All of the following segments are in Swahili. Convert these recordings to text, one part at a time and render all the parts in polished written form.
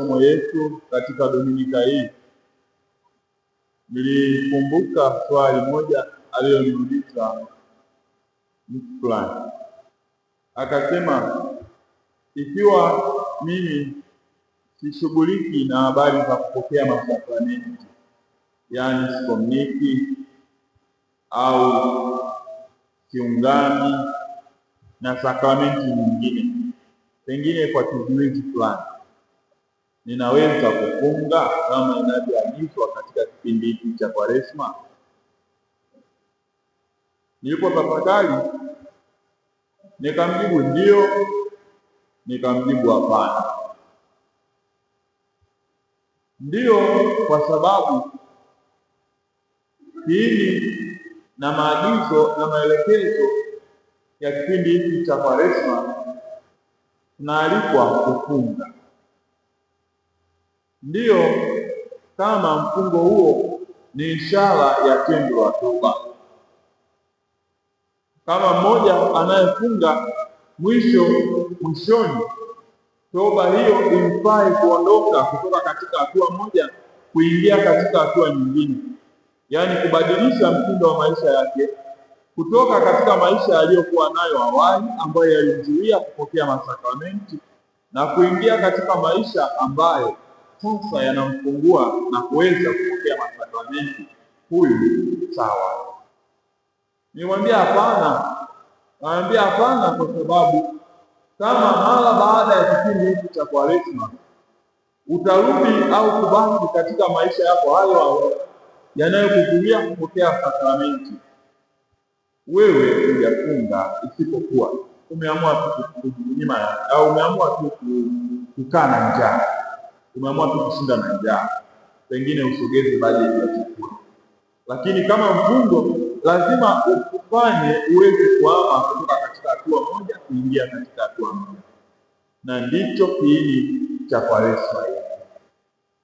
Masomo yetu katika Dominika hii, nilikumbuka swali moja aliyoniuliza mtu fulani, akasema, ikiwa mimi sishughuliki na habari za kupokea masakramenti, yaani sikomuniki au siungami na sakramenti nyingine, pengine kwa kizuizi fulani ninaweza kufunga kama inavyoagizwa katika kipindi hiki cha Kwaresma? Nilipotafakari nikamjibu ndio, nikamjibu hapana. Ndio, kwa sababu kiini na maagizo na maelekezo ya kipindi hiki cha Kwaresma tunaalikwa kufunga. Ndiyo, kama mfungo huo ni ishara ya tendo la toba. Kama mmoja anayefunga mwisho mwishoni, toba hiyo imfai kuondoka kutoka katika hatua moja kuingia katika hatua nyingine, yaani kubadilisha mtindo wa maisha yake kutoka katika maisha aliyokuwa nayo awali ambayo yalimzuia kupokea masakramenti na kuingia katika maisha ambayo sasa yanamfungua na kuweza kupokea masakramenti, huyu sawa. Nimwambia hapana, naambia hapana, kwa sababu kama mara baada ya kipindi hiki cha Kwaresma utarudi au kubaki katika maisha yako hayo hayo yanayokuzuia kupokea sakramenti, wewe hujafunga, isipokuwa umeamua tu kujinyima au umeamua tu kukaa na njaa, umeamua tu kushinda na njaa, pengine usogeze bajeti ya chakula, lakini kama mfungo lazima ukufanye uweze kuhama kutoka katika hatua moja kuingia katika hatua moja, na ndicho kiini cha Kwaresma yetu,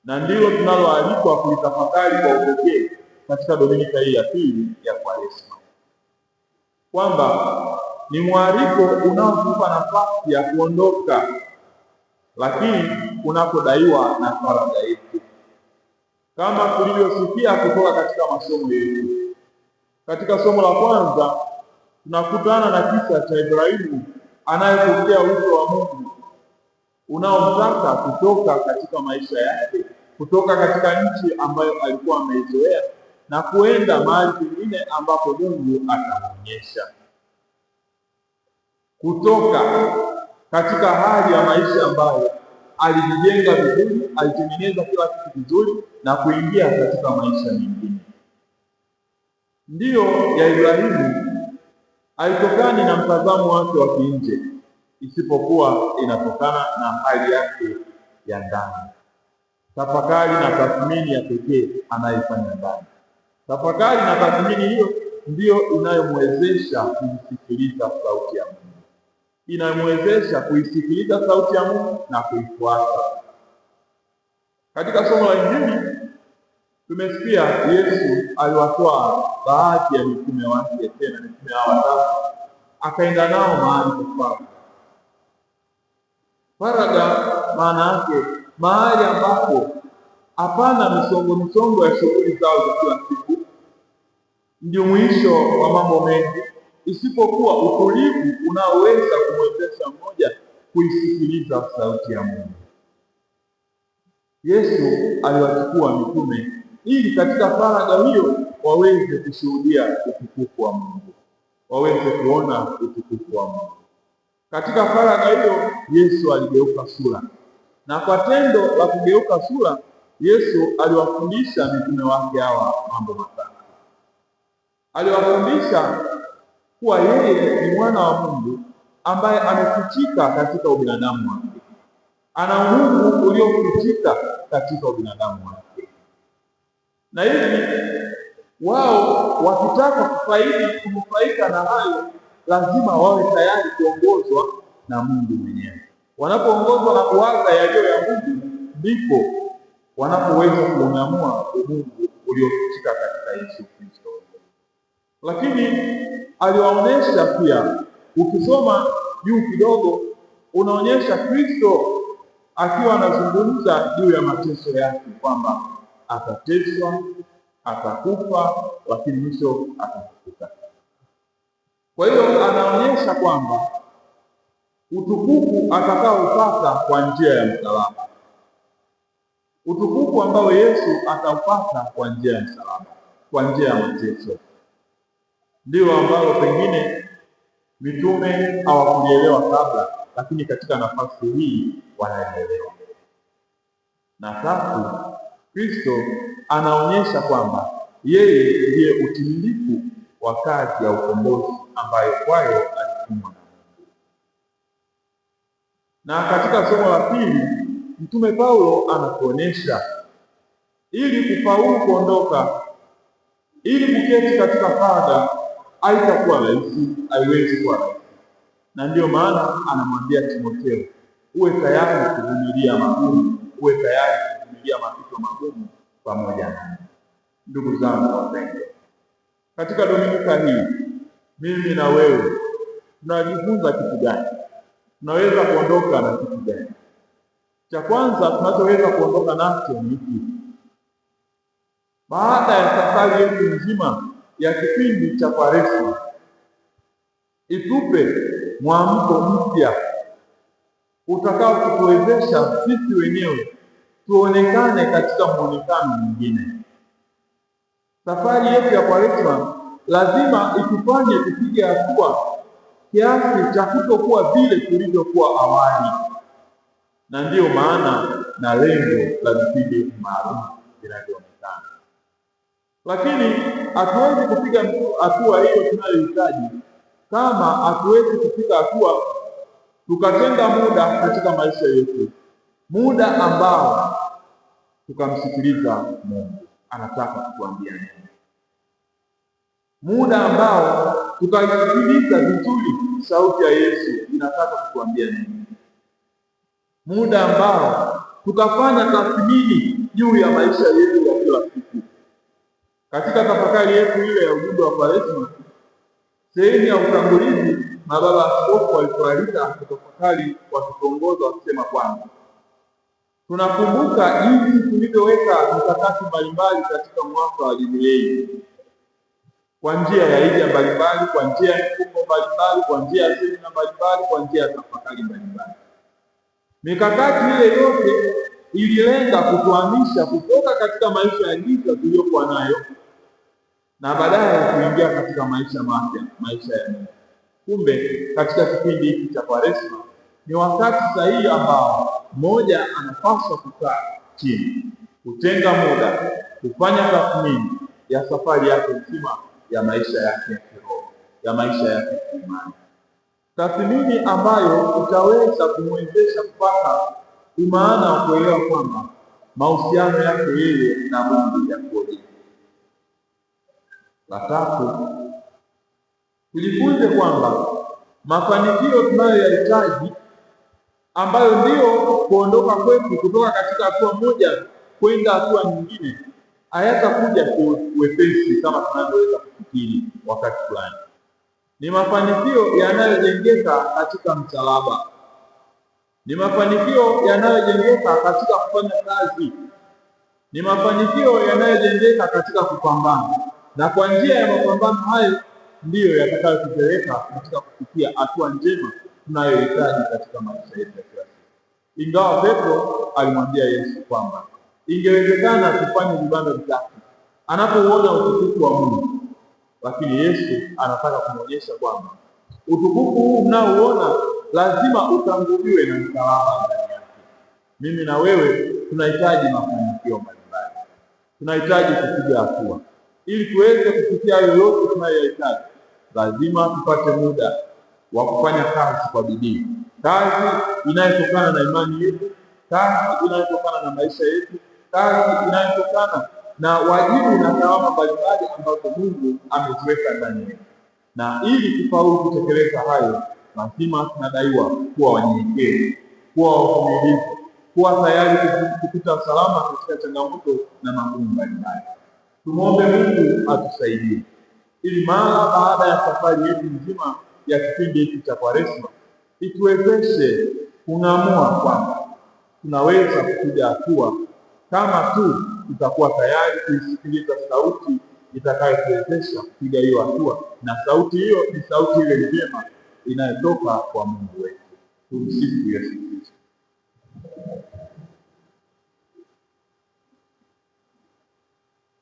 na ndilo tunaloalikwa kulitafakari kwa upekee katika Dominika hii ya pili ya Kwaresma, kwamba ni mwaliko unaotupa nafasi ya kuondoka, lakini unapodaiwa na faragha yetu, kama tulivyosikia kutoka katika masomo yetu. Katika somo la kwanza tunakutana na kisa cha Ibrahimu anayepokea wito wa Mungu unaomtaka kutoka katika maisha yake, kutoka katika nchi ambayo alikuwa ameizoea na kuenda mahali pengine ambapo Mungu atamwonyesha. Kutoka katika hali ya maisha ambayo alijijenga vizuri, alitengeneza kila kitu vizuri na kuingia katika maisha mengine. Ndiyo ya Ibrahimu haitokani na mtazamo wake wa kinje, isipokuwa inatokana na hali yake ya ndani, tafakari na tathmini ya pekee anayoifanya ndani. Tafakari na tathmini hiyo ndiyo inayomwezesha kuisikiliza sauti ya Mungu, inamwezesha kuisikiliza sauti ya Mungu na kuifuata. Katika somo la Injili tumesikia Yesu aliwatoa baadhi ya mitume wake, tena mitume hao watatu, akaenda nao mahali pa faragha. Maana yake mahali ambapo hapana misongo misongo ya shughuli zao za kila siku, mjumuisho wa mambo mengi, isipokuwa utulivu unaoweza kumwezesha mmoja kuisikiliza sauti ya Mungu. Yesu aliwachukua mitume ili katika faragha hiyo waweze kushuhudia utukufu wa Mungu, waweze kuona utukufu wa Mungu. Katika faragha hiyo Yesu aligeuka sura, na kwa tendo la kugeuka sura Yesu aliwafundisha mitume wake hawa mambo matatu. Aliwafundisha kuwa yeye ni mwana wa Mungu ambaye amefichika katika ubinadamu wake, ana Mungu uliofichika katika ubinadamu wake, na hivi wao wakitaka kufaidi kunufaika na hayo, lazima wawe tayari kuongozwa na Mungu mwenyewe. Wanapoongozwa na kuwaza yaliyo ya Mungu, ndipo wanapoweza kuung'amua umungu uliofichika katika Yesu Kristo. Lakini aliwaonyesha pia, ukisoma juu kidogo, unaonyesha Kristo akiwa anazungumza juu ya mateso yake kwamba atateswa, atakufa, lakini mwisho atafufuka. Kwa hiyo anaonyesha kwamba utukufu atakaopata kwa njia ya msalaba, utukufu ambao Yesu ataupata kwa njia ya msalaba, kwa njia ya mateso, ndio ambalo pengine mitume hawakulielewa kabla, lakini katika nafasi hii wanalielewa. Na tatu, Kristo anaonyesha kwamba yeye ndiye utimilifu wa kazi ya ukombozi ambayo kwayo alitumwa na Mungu. Na katika somo la pili, Mtume Paulo anatuonyesha ili kufaulu kuondoka, ili kuketi katika faragha haitakuwa rahisi, haiwezi kuwa rahisi, na ndiyo maana anamwambia Timotheo, uwe tayari kuvumilia magumu, uwe tayari kuvumilia mapito magumu pamoja nami. Ndugu zangu wapendwa, katika dominika hii mimi na wewe tunajifunza kitu gani? Tunaweza kuondoka na kitu gani? Cha kwanza tunachoweza kuondoka nacho ni hiki: baada ya safari yetu nzima ya kipindi cha Kwaresma, itupe mwamko mpya utakao kutuwezesha sisi wenyewe tuonekane katika muonekano mwingine. Safari yetu ya Kwaresma lazima itufanye tupige hatua kiasi cha kutokuwa vile tulivyokuwa awali, na ndiyo maana na lengo la vipindi maalum vinavyoonekana. Lakini hatuwezi kupiga hatua hiyo tunayohitaji kama hatuwezi kufika hatua tukatenga muda katika maisha yetu, muda ambao tukamsikiliza Mungu anataka kutuambia nini, muda ambao tukaisikiliza vizuri sauti ya Yesu inataka kutuambia nini, muda ambao tukafanya tathmini juu ya maisha yetu ya kila siku. Katika tafakari yetu ile ya ujumbe wa Kwaresma, sehemu ya utangulizi, mababa askofu walitualika kutafakari wakituongoza wakisema kwamba tunakumbuka jinsi tulivyoweka mikakati mbalimbali katika mwaka wa jubilei kwa njia ya hija mbalimbali, kwa njia ya mifumo mbalimbali, kwa njia ya semina mbalimbali, kwa njia ya tafakari mbalimbali. Mikakati ile yote ililenga kutuhamisha kutoka katika maisha ya giza tuliyokuwa nayo na baadaye kuingia katika maisha mapya, maisha ya Mungu. Kumbe katika kipindi hiki cha Kwaresma ni wakati sahihi ambao mmoja anapaswa kukaa chini, kutenga muda, kufanya tathmini ya safari yake nzima ya maisha yake ya kiroho, ya maisha yake ya kiimani, tathmini ambayo itaweza kumwezesha kupata umaana wa kuelewa kwamba mahusiano yake yeye na Mungu yakoje. La tatu, tujifunze kwamba mafanikio tunayoyahitaji ambayo ndiyo kuondoka kwetu kutoka katika hatua moja kwenda hatua nyingine hayatakuja kwa wepesi kama tunavyoweza kufikiri wakati fulani. Ni mafanikio yanayojengeka katika msalaba, ni mafanikio yanayojengeka katika kufanya kazi, ni mafanikio yanayojengeka katika kupambana, na kwa njia ya mapambano hayo ndiyo yatakayotupeleka katika kufikia hatua njema tunayohitaji katika maisha yetu ya kila siku. Ingawa Petro alimwambia Yesu kwamba ingewezekana tufanye vibanda vitatu anapouona utukufu wa Mungu, lakini Yesu anataka kumwonyesha kwamba utukufu huu mnaouona lazima utanguliwe na msalaba ndani yake. Mimi na wewe tunahitaji mafanikio mbalimbali, tunahitaji kupiga hatua ili tuweze kufikia hayo yote tunayoyahitaji. Lazima tupate muda wa kufanya kazi kwa bidii, kazi inayotokana na imani yetu, kazi inayotokana na maisha yetu, kazi inayotokana na wajibu na tawama mbalimbali ambazo Mungu ameziweka ndani yetu. Na ili tufaulu kutekeleza hayo, lazima tunadaiwa kuwa wanyenyekevu, kuwa wavumilivu, kuwa tayari kupita salama katika changamoto na magumu mbalimbali. Tumwombe Mungu atusaidie ili mara baada ya safari yetu nzima ya kipindi hiki cha Kwaresma ituwezeshe kung'amua kwamba Tunaweza kupiga hatua kama tu tutakuwa tayari kuisikiliza sauti itakayotuwezesha kupiga hiyo hatua, na sauti hiyo ni sauti ile njema inayotoka kwa Mungu wetu. Tumsifu Yesu.